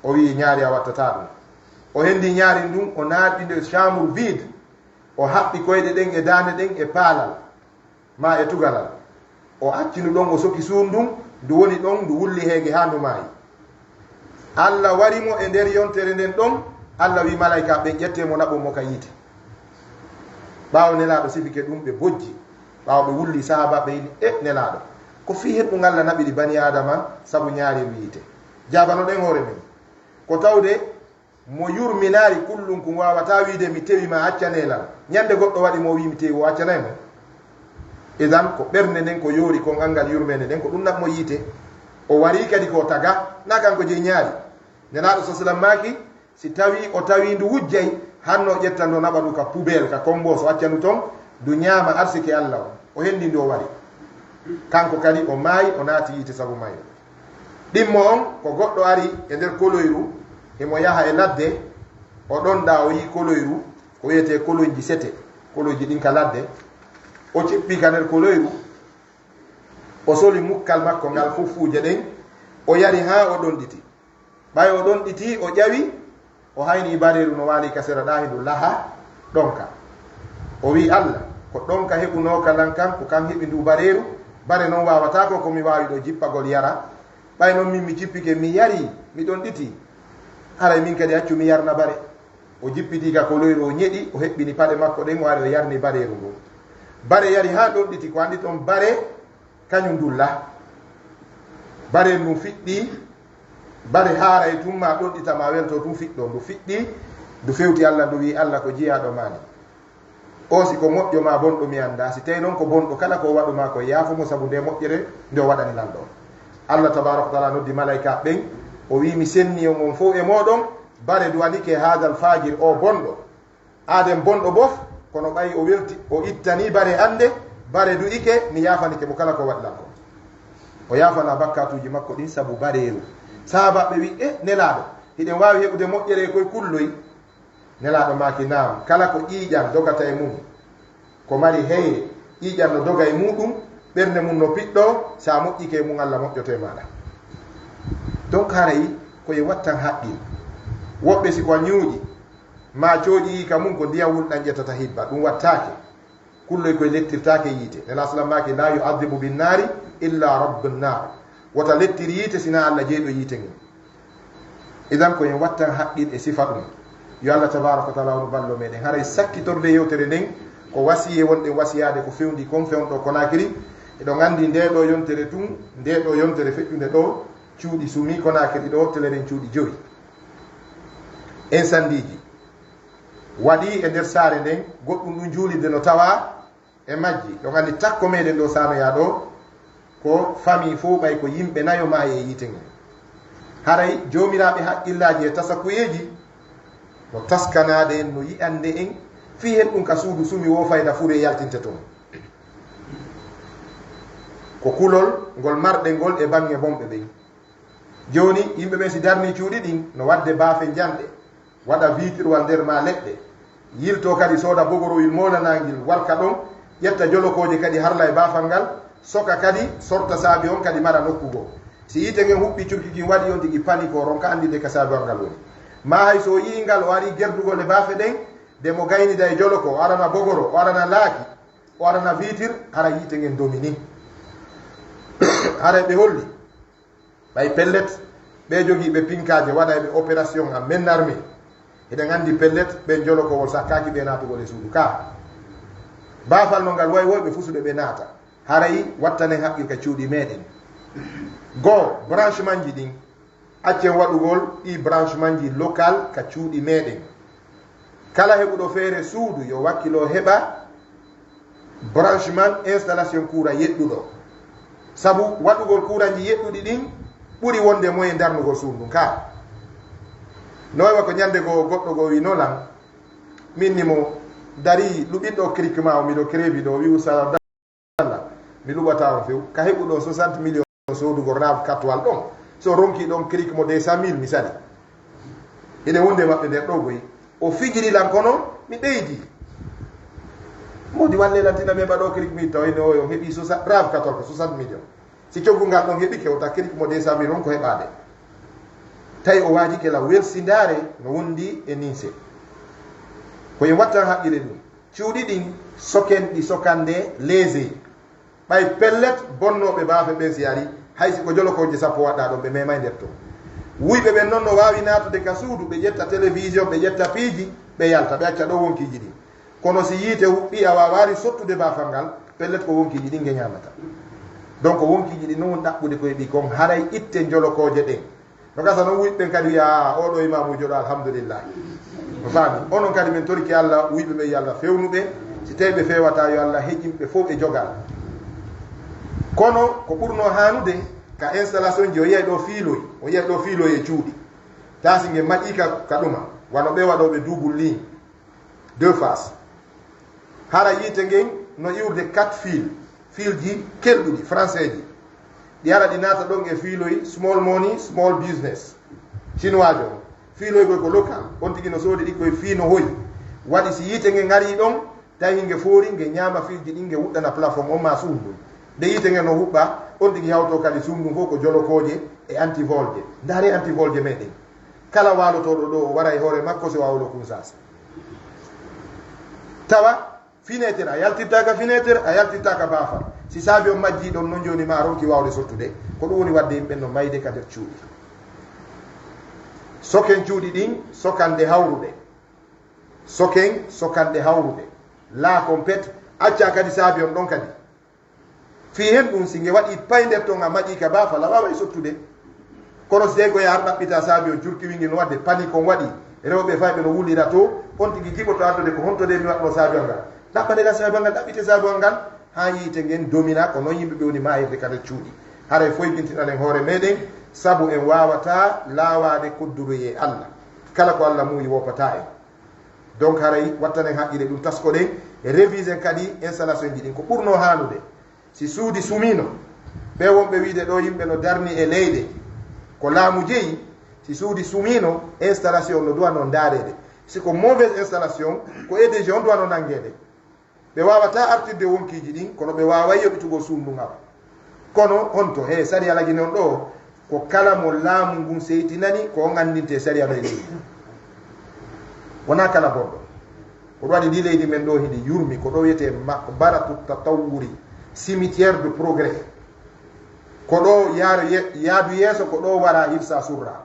O wi'i, "Ñaari a wattataa ɗun." O hendi ñaari ndun, o naati nder chambre vide. O haɓɓi koyɗe ɗen e daande ɗen e paalal, maa e tugalal. O acci ndu ɗon, o soki suudu ndun, ndu woni ɗon, ndu wulli heege haa ndu maayi. Allah wari mo e nder yontere nden ɗon, Allah wi'i malaa'ika ɓen, "Ƴettee mo, naɓon mo ka yiite." Ɓaawo Nelaaɗo sifike ɗum, ɓe bojji. Ɓaawo ɓe wulli, sahaabaaɓe inni, "E Nelaaɗo, ko fii honɗum Allah naɓiri banii Aadama sabu ñaariiru yiite?" Jaabanoɗen hoore men. Ko tawde mo yurminaari kullum kun waawataa wiide, "Mi tewi ma, accanee lan." Ñande goɗɗo waɗi mo, o wi'i, "Mi tewi," o accanay mo. Idan, ko ɓernde nden ko yoori kon, anngal yurmeende nden, ko ɗum naɓ mo yiite. O warii kadi ko taga, naa kanko jeyi ñaari. Nelaaɗo sa sallam maaki, si tawii o tawii ndu wujjay, hanno o ƴetta ndu, naɓa ndu ka poubelle, ka komboos, o acca ndu ton, ndu ñaama arsike Allah on. O hendi ndu, o wari. Kanko kadi o maayi, o naati yiite sabu mayru. Ɗimmo on, ko goɗɗo ari e nder koloyru, himo yaha e ladde, o ɗonɗaa, o yi'i koloyru, ko wiyetee koloyji sete, koloyji ɗin ka ladde. O cippi ka nder koloyru, o soli mukkal makko ngal, fuffuuje ɗen, o yari haa o ɗonɗiti. Ɓay o ɗonɗiti, o ƴawi, o hayni bareeru no waali ka sera ɗaa, hindu laha ɗonka. O wi'i, "Allah, ko ɗonka heɓunooka lan kan, ko kan heɓi ndu bareeru. Bare non waawataa ko, ko mi waawi ɗoo jippagol yara. Ɓay non min mi jippike, mi yari, mi ɗonɗiti. Haray min kadi accu mi yarna bare." O jippitii ka koloyru, o ñeɗi, o heɓɓini paɗe makko ɗen, o ari o yarni bareeru ndun. Bare yari haa ɗonɗiti, ko anndi ton bare kañum ndulla. Bare ndun fiɗɗii, bare haaray tun ma ɗonɗita ma welto tun fiɗɗo. Ndu fiɗɗii, ndu fewti Allah, ndu wi'i, "Allah ko jiyaaɗo ma ni. O si ko moƴƴo ma bonɗo mi anndaa. Si tawi non ko bonɗo, kala ko o waɗu ma ko yaafo mo sabu nde moƴƴere nde o waɗani lan ɗoo." Allah tabaaraka wa taala noddi malaa'ika ɓen, o wi'i, "Mi senni on on fow e mooɗon, bare du'anike haadal faajir o bonɗo." Aaden bonɗo bof, kono ɓay o welti, o ittanii bare annde, bare du'ike, mi yaafanike mo kala ko waɗi lan kon. O yaafanaa bakkaatuuji makko ɗin sabu bareeru. Sahaabaaɓe wi'i, "E Nelaaɗo, hiɗen waawi heɓude moƴƴere e koy kulloy?" Nelaaɗo maaki, "Naam, kala ko ƴiiƴan dogata e mun, ko mari heyre, ƴiiƴan no doga e muuɗum, ɓernde mun no piɗɗoo, si a moƴƴike e mun, Alla moƴƴoto e maaɗa." Donc haray ko e wattan haqqil. Woɓɓe si ko a ñuuƴi, maa cooƴi ka mun ko ndiyam wulɗam ƴettata hibba, ɗum wattaake. Kulloy koy lettirtaake yiite. Nelaaɗo sallam maaki, "Laa yu'adhibu bin naari illa rabbun naar." Wota lettir yiite sinaa Alla jeyɗo yiite ngen. Idan ko en wattan haqqil e sifa ɗum. Yo Alla tabaaraka wa taala wonu ballo meɗen. Haray sakkitorde yewtere nden ko wasiyee wonɗen wasiyaade ko fewndi kon fewndo Konaakiri. Eɗon anndi ndee ɗoo yontere tun, ndee ɗoo yontere feƴƴunde ɗoo, cuuɗi sumi Konaakiri ɗoo, teleren cuuɗi jowi. Incendiiji waɗi e nder saare nden, goɗɗum ɗum juulirde no tawaa e majji. Ɗon anndi takko meɗen ɗoo saanoyaa ɗoo, ko famii fow ɓay ko yimɓe nayo maayi e yiite ngen. Haray joomiraaɓe haqqillaaji e tasakuyeeji no taskanaade en, no yi'ande en, fii hen ɗum ka suudu sumi woo fayda fuu e yaltinte ton. Ko kulol ngol marɗen ngol e baŋŋe bonɓe ɓen. Jooni, yimɓe ɓen si darnii cuuɗi ɗin, no waɗde baafe njanɗe, waɗa viitirwal nder maa leɗɗe, yiltoo kadi sooda bogorowil moolanaa ngil warka ɗon, ƴetta jolokooje kadi harla e baafal ngal, soka kadi sorta saabi on kadi mara nokku goo. Si yiite ngen huɓɓii curki kin waɗi on tigi pani ko ronka anndude ka saabiwal ngal woni. Maa hay so o yi'ii ngal o arii gerdugol e baafe ɗen, de mo gaynida e joloko, o arana bogoro, o arana laaki, o arana viitir, hara yiite ngen dominii. Haray ɓe holli. Ɓay pellet, ɓee jogiiɓe pinkaaje waɗayɓe opération à main armée. Hiɗen anndi pellet, ɓen jolokowol sakkaaki ɓe naatugol e suudu kaa. Baafal no ngal way woy ɓe fusuɓe ɓe naata. Haray wattanen haqqil ka cuuɗi meeɗen. Goo, branchementji ɗin, accen waɗugol ɗii branchementji local ka cuuɗi meeɗen. Kala heɓuɗo feere suudu yo wakkilo heɓa branchement installation courant yeɗɗuɗo. Sabu waɗugol kuuranji yeɗɗuɗi ɗin ɓuri wonde moyen darnugol suudu ndun kaa. No wayi wa ko ñande goo goɗɗo goo wi nolan, min ni mo darii luɓinɗo kirik ma o miɗo kerebi ɗo, wi Oustaz Abdallah, mi luɓataa on few. Ka heɓuɗon soixante millions soodugol rav katwal ɗon, si o ronkii ɗon kirik mo deux cent mille misali. Ene wonde maɓɓe nder ɗo goy. O fijiri lan kono mi ɓeydi. Modi walle lan tina men mbaɗo kirik mi taw ene oyo heɓi soixante, rav katwal ko soixante millions. Si coggu ngal ɗon heɓike o ta kirik mo deux cent mille on ko heɓaade. Tawi o waajike la welsindaare no wondi e ninse. Ko en wattan haqqile ɗum. Cuuɗi ɗin soken ɗi sokande léger. Ɓay pellet bonnooɓe baafe ɓen si ari, hay si ko jolokooje sappo waɗɗaa ɗon, ɓe meemay nder ton. Wuyɓe ɓen non no waawi naatude ka suudu, ɓe ƴetta télévision, ɓe ƴetta piiji, ɓe yalta, ɓe acca ɗo wonkiiji ɗin. Kono si yiite huɓɓii, a waawaali sottude baafal ngal, pellet ko wonkiiji ɗin nge ñaamata. Donc wonkiiji ɗin non woni ɗaɓɓude koye ɗi kon, haray itten jolokooje ɗen. No gasa non wuyɓe ɓen kadi wiya, "Aa, oo ɗoo imaamuujo ɗoo, alhamdulillahi." No faami? Onon kadi min torike Allah, wuyɓe ɓen yo Allah fewnu ɓe. Si tawii ɓe feewataa, yo Allah heƴin ɓe fow e jogal. Kono ko ɓurnoo haanude ka installation ji, o yiyay ɗoo fiiloy, o yiyay ɗoo fiiloy e cuuɗi. Taa si nge maƴii ka, ka ɗuma, wano ɓee waɗooɓe double ligne, deux phases. Hara yiite ngen no iwrude quatre fil, filji kelɗuɗi, français ji. Ɗi ara ɗi naata ɗon e fiiloy small money, small business. Chinois jo, fiiloy koy ko local, on tigi no soodi ɗi koye fii no hoyi. Waɗi si yiite ngen arii ɗon, tawi nge foori, nge ñaama filji ɗin, nge wuɗɗana plafond on maa suudu ndun. Nde yiite ngen no huɓɓa, on tigi hawtoo kadi suudu ndun fow ko jolokooje e antivolje. Ndaaree antivolje meɗen. Kala waalotooɗo ɗoo, o wara e hoore makko si o hawlo kunsaas. Tawa fenêtre, a yaltittaaka fenêtre, a yaltittaaka baafal. Si saabi on majjii ɗon non jooni, ma a ronki waawde sottude. Ko ɗum woni waɗde yimɓe no mayde ka nder cuuɗi. Soken cuuɗi ɗin, sokande hawrude. Soken, sokande hawrude. Laakon pet, accaa kadi saabi on ɗon kadi. Fii hen ɗum, si nge waɗii pay nder ton, a maƴii ka baafal, a waaway sottude. Kono si tawi ko yaar ɗaɓɓita saabi on curki wingi no waɗde pani kon waɗi, rewɓe fayɓe no wulira to, on tigi jiɓoto addude ko honto de mi waɗno saabi on ngal. Ɗaɓɓane ngal saabi on ngal, ɗaɓɓite saabi on ngal, haa yiite ngen domina, ko non yimɓe ɓe woni maayirde ka nder cuuɗi. Haray foy ɓintinalen hoore meɗen, sabu en waawataa laawaade kodduroyee Allah. Kala ko Allah muuyi woppataa en. Donc haray wattanen haqqile ɗum, taskoɗen, révisen kadi installation ji ɗin. Ko ɓurno haanude, si suudi sumiino, ɓe wonɓe wiide ɗo yimɓe no darni e leyɗe, ko laamu jeyi, si suudi sumiino, installation no duwano ndaareede. Si ko mauvaise installation, ko E D G on duwano nanngeede. Ɓe waawataa artirde wonkiiji ɗin, kono ɓe waaway yoɓitugol suudu ngal. Kono honto? He, sariya lagine on ɗoo, ko kala mo laamu ngun seytinani, ko on anndinte sariya no e leydi. Wonaa kala bonɗo. Ko ɗum waɗi ndi leydi men ɗoo, hindi yurmi, ko ɗo wiyetee maqbaratu tatawwuri, cimetière de progrès. Ko ɗo yaaro ye-, yaadu yeeso, ko ɗo wara hirsa surra.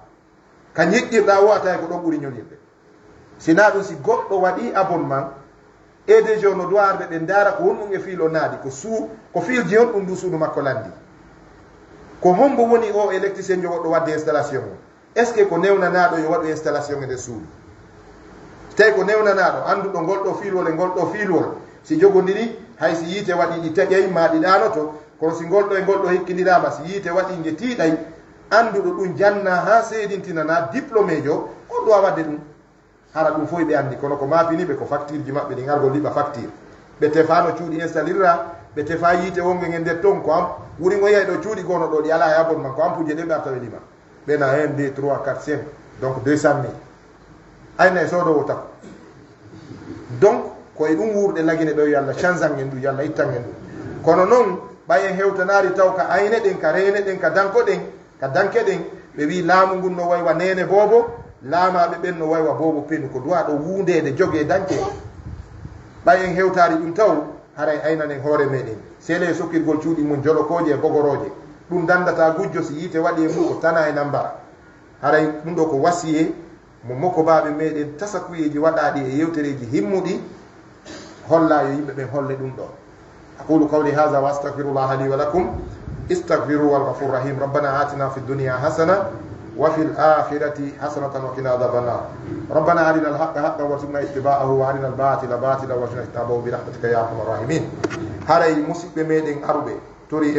Ka ñiƴƴirɗaa woo, a taway ko ɗon ɓuri ñolirde. Si naa ɗum, si goɗɗo waɗii abonnement, E D G o no duwa arde ɓe ndaara ko honɗum e fiil o naaɗi, ko suu-, ko fiilji honɗum ndu suudu makko lanndii. Ko hombo woni o électricien jo woɗɗo waɗde installation o? Est-ce que ko newnanaaɗo yo waɗu installation e nder suudu? Si tawii ko newnanaaɗo, annduɗo ngol ɗoo fiilwol e ngol ɗoo fiilwol, si jogondirii, hay si yiite waɗii ɗi taƴay maa ɗi ɗaanoto, kono si ngol ɗoo e ngol ɗoo hikkindiraama, si yiite waɗii nge tiiɗay, annduɗo ɗum jannaa haa seedintinanaa, diplômé jo, on ɗum waawaa waɗde ɗum. Hara ɗum fof ɓe anndi, kono ko maapini ɓe ko facture ji maɓɓe ɗin, argol liɓa facture. Ɓe tefaa no cuuɗi installirraa, ɓe tefaa yiite wonnge ngen nder ton, ko am-, wurin o yiyay ɗo cuuɗi goo no ɗoo ɗi alaa e abonnement, ko ampuuje ɗen ɓe arta ɓe lima. Ɓena un, deux, trois, quatre, cinq. Donc deux cent mille. Ayna e soodoowo tako. Donc ko e ɗum wuurɗe lagine ɗo, yo Allah change en ɗum, yo Allah ittan en ɗum. Kono noon, ɓay en hewtanaali taw ka ayne ɗen, ka reene ɗen, ka danko ɗen, ka danke ɗen, ɓe wii laamu ngun no waywa neene boobo, laamaaɓe ɓen no waywa boobo penu, ko duwaa ɗo wuundeede jogee danke. Ɓay en hewtaali ɗum taw, haray aynanen hoore meɗen. Seelee sokkirgol cuuɗi mum jolokooje e bogorooje. Ɗum dandataa gujjo si yiite waɗi e mum, ko tanaa e nambara. Haray ɗum ɗo ko wasiyee mo mokobaaɓe meɗen, tasakuyeeji waɗaaɗi e yewtereeji himmuɗi, holla yo yimɓe ɓen holle ɗum ɗo. أقول قولي هذا وأستغفر الله لي ولكم. استغفروه، هو الغفور الرحيم. ربنا آتنا في الدنيا حسنة وفي الآخرة حسنة وقنا عذاب النار. ربنا أرنا الحق حقا وارزقنا اتباعه وأرنا الباطل باطلا وارزقنا اجتنابه برحمتك يا أرحم الراحمين. Haray musiɓɓe meɗen aruɓe tori en